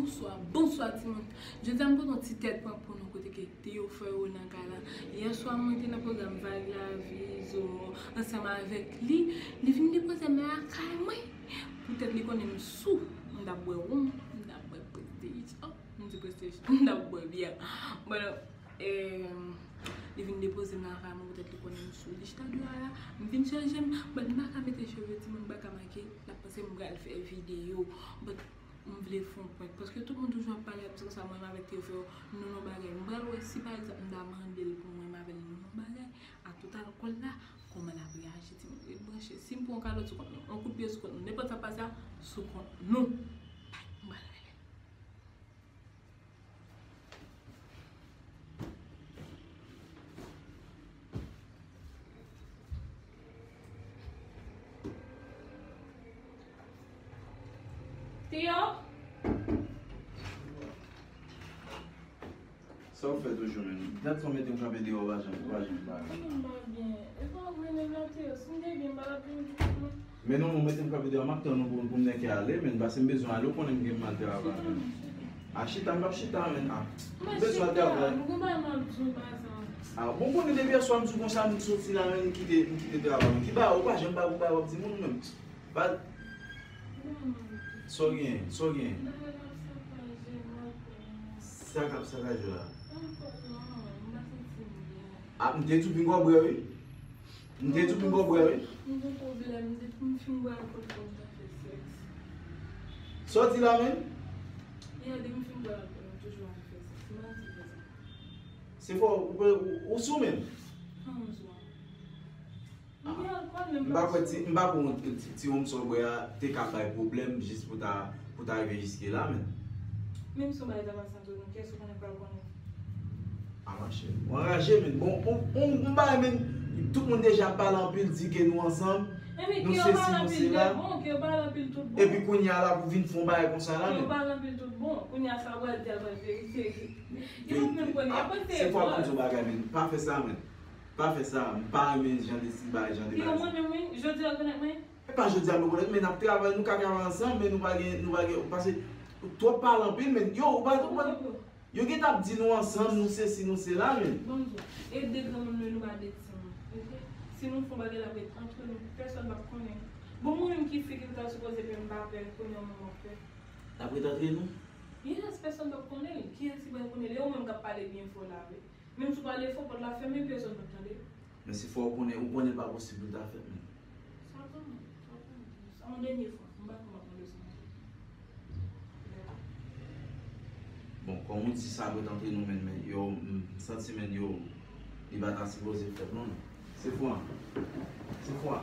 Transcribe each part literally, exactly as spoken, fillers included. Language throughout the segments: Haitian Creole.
Bonswa, bonswa timoun. Jodi a m pote yon ti tèt prank pou nou kote ke Teyo fè yo nan kay la. Yè swa mwen te nan pwogram Vag Lavi, Zo, ansanm avèk li. Li vin depoze men lakay mwen. Poutèt li konnen m sou. M t ap bwè wonm, m t ap bwè Prestige. Oh, m di Prestige, m t ap bwè byè. Bon, eh, li vin depoze m lakay mwen poutèt li konnen m sou. Li chita deyò a la, m vin chanje m. But m pa ka mete cheve timoun, m pa ka make, l ap panse m pral fè videyo. But m vle fè yon prank, paske tout moun toujou ap pale, ap di konsa, mwen menm avèk Teofil, nou nan bagay. M pral wè si, pa egzanp, m ta mande l pou mwen menm avè l nou nan bagay, a tout alkòl la, kòman l ap reyaji, timoun, ret branche. Si m pran yon kalòt sou kont nou, yon kout pye sou kont nou, nenpòt sa k pase a, sou kont nou. M pral rele. Teyo? Sa w fè toujou menm? Dat sa w mete m kanpe deyò, w pa janm, w pa janm pale. Mwen pa byen. E pa vre, nèg la, Teyo, si m te byen, m pa t ap vin jwenn ou. Men non, non, mete m kanpe deyò, m ap tann ou pou, pou m nèke ale, men, paske m bezwen ale, ou konnen m gen mal travay. A, chita, m p ap chita, men, a. M bezwen al travay. A, bon, konnen depi yè swa m sou konsa, m soti la, men, m kite, m kite travay. Ki bagay, ou pa janm ba, ou pa wè timoun menm. Ba, sa w gen, sa w gen. Sa k ap sakaje w la. A, m te di w pinga w bwè, wi. M te di w pinga w bwè, wi. M gen pwoblèm, depi m fin bwè alkòl, fò m ta fè sèks. Sa w di la menm? Yè, depi m fin bwè alkòl, m toujou anvi fè sèks. M pa di konsa. Se fò, ou, ou, ou sou menm? An, m sou an. M gen alkòl, men m pa sou. M pa kwè ti, m pa kwè yon ti, ti wonm sa w bwè a te ka bay pwoblèm jis pou ta, pou ta rive jiske la, menm. Menm si yon bagay ta pase ant nou, kiyès ou konnen k pral konnen? A, monchè. Ou anraje, men. Bon, on, on, on bagay, men, tout moun deja ap pale anpil, di ke nou ansanm, nou sesi, nou sela. Epi kounye a la pou vin fè yon bagay konsa la, men. Yo pale anpil tout bon. Kounye a sa w pral di a pral verite. Yo pa menm konnen. Apre se se fwa pou di yon bagay, men. Pa fè sa, men. Pa fè sa. M pa renmen jan de stil bagay, jan de bagay sa. Yo mwen menm, wi. Jodi a rekonèt mwen. E pa jodi a m rekonèt, men n ap travay, nou ka travay ansanm, men nou pa gen, nou pa gen, paske twòp pale anpil, men yo, ou pa, ou pa, yo gentan ap di nou ansanm, nou sesi, nou sela, men. Bon, e de granmoun nou, nou pa de timoun, oke? Si nou fè yon bagay, l ap ret antre nou, pèsòn p ap konnen. Bon, mwen menm ki fi ki ta sipoze pè, m pa pè, kounye a mwen m ap pè. L ap ret antre nou? Yes, pèsòn p ap konnen l. Kiyès ki pral konnen l? E ou menm k ap pale byen fò la, wi. Menm si w pale fò, pòt la fèmen, pèsòn p ap tande. Men se fò w konnen, ou konnen l pa posib pou l ta fèt, men. Sa kòman? Sa kòman? Sa yon dènye fwa. M pa konn w ap mande w sa ankò. Bon, kòm ou di sa dwèt antre nou, men, men yo, m santi, men yo, li pa ta sipoze fèt, non, non. Se fwa. Se fwa.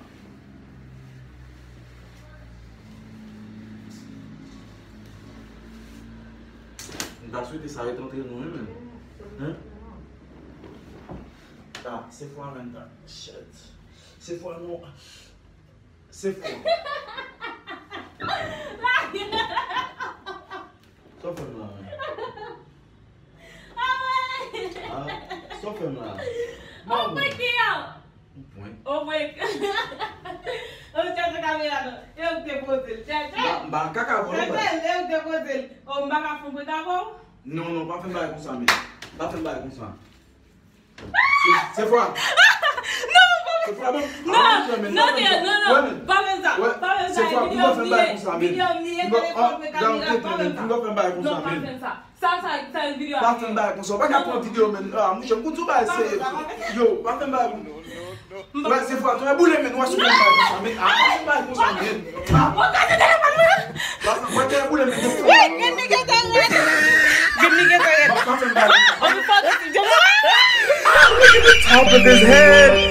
M ta swete sa ret antre nou, wi, men. Hein? Ah, se fwa, men, ta. Shit. Se fwa, non. Se fwa. Sa w fè m la, men? Ah, sa w fè m la? Ou prank li an? Ou prank? Ou prank. Ou tchèche kamera non. E ou k te poze l. Tchèche. M pa, m pa kaka vòlò, baz. Tchèche, e ou k te poze l. Oh, m pa ka fè yon prank avè w? Non, non, pa fè m bagay konsa, men. Pa fè m bagay konsa. Se, se fwa. Non, pa fè sa. Se fwa, bon. Non, non, non, non, non, pa fè sa. Pa fè sa. Videyo m li ye, videyo m li ye, telefòn mwen, kamera, pa fè sa. Pinga w fè m bagay konsa, men. Non, pa fè sa. Sa, sa, sa, videyo a. Pa fè m bagay konsa. Ou pa ka pran videyo, men. Ah, mouche, m konn di w bagay serye. Yo, pa fè m bagay konsa. Wè, se fwa, tou, boule, men. Ou wè si w fè m bagay konsa, men. Ah, pa fè m bagay konsa, men. Ah. Ou kase telefòn mwen. Pa fè, wè, te boule, men. Gen nèg gentan rèd. Gen nèg gentan rèd. Pa fè m bagay konsa. Top of his head.